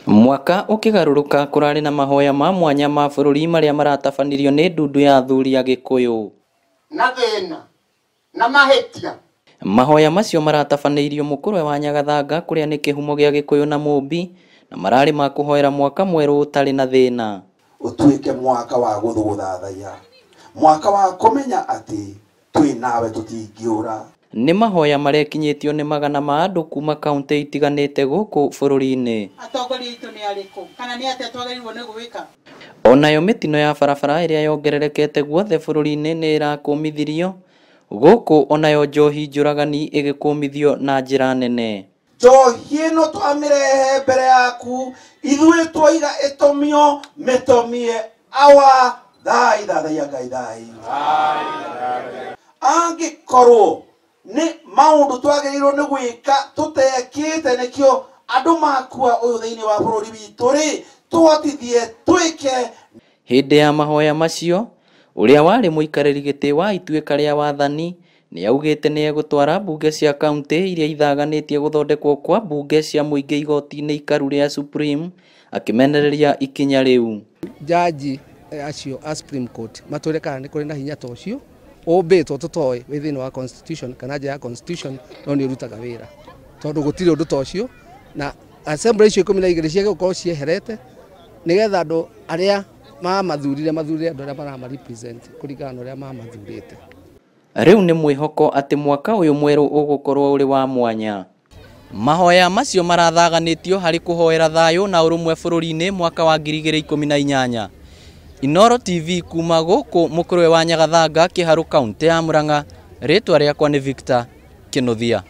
Mwaka ũkĩgarũrũka kũrarĩ na mahoya ma mwanya ma bũrũri marĩa maratabanirio nĩ ndundu ya athuri a Gĩkũyũ. Na thĩna na mahĩtia. Mahoya macio maratabanĩirio Mũkũrwe wa Nyagathanga kũrĩa nĩ kĩhumo gĩa Gĩkũyũ na Mũmbi na mararĩ ma kũhoera mwaka mwerũ ũtarĩ na thĩna. Ũtuĩke mwaka wa gũthũthathaiya, mwaka wa kũmenya atĩ twĩ nawe tũtingĩũra. Nĩ mahoya marekinyĩtio nĩ magana ma andũ kuma kaunti itiganĩte gũkũ bũrũri-inĩ. Atongoria aitũ nĩ arĩkũ kana nĩ atĩa twagĩrĩirwo nĩ gwĩka? Onayo mĩtino ya barabara ĩrĩa yongererekete guothe bũrũri-inĩ nĩ ĩrakũmithirio gũkũ onayo njohi njũragani ĩgĩkũmithio na njĩra nene. Njohi ĩno twamĩrehe mbere yaku ithuĩ twaiga ĩtomio mĩtomie awa thai thathaiya Ngai thai. Angĩkorwo nĩ maũndũ twagĩrĩirwo nĩ gwĩka tũtekĩte nĩkĩo andũ makua ũyũ thĩinĩ wa bũrũri witũ rĩ tũhotithie twĩke. Hĩndĩ ya mahoya macio ũrĩa warĩ mũikarĩri gĩtĩ wa ituĩka rĩa wathani nĩ augĩte nĩ egũtwara mbunge cia kaunti iria ithaganĩtie gũthondekwo kwa mbunge cia mũingĩ igoti-inĩ ikaru rĩa Supreme akĩmenereria ikinya rĩu. Jaji acio a Supreme Court matwĩre kana nĩ kũrĩ na hinya ta ũcio ũmbĩtwo tũtoĩ wĩ thĩinĩ wa constitution kana nja ya constitution no nĩ ũrutaga wĩra tondũ gũtirĩ ũndũ ta ũcio na assembly icio 12 ciagĩrĩirwo gũkorwo cieherete nĩgetha andũ arĩa mamathurire mathurire andũ arĩa marama represent kũringana na ũrĩa mamathurĩte. Rĩu nĩ mwĩhoko atĩ mwaka ũyũ mwerũ ũgũkorwo ũrĩ wa mwanya. Mahoya macio marathaganĩtio harĩ kũhoera thayũ na ũrũmwe bũrũri-inĩ mwaka wa 2018. Inooro TV kuma gũkũ Mũkũrwe wa Nyagathanga, Kĩharũ, kaunti ya Murang'a. Rĩtwa rĩakwa nĩ Victor Kĩnuthia.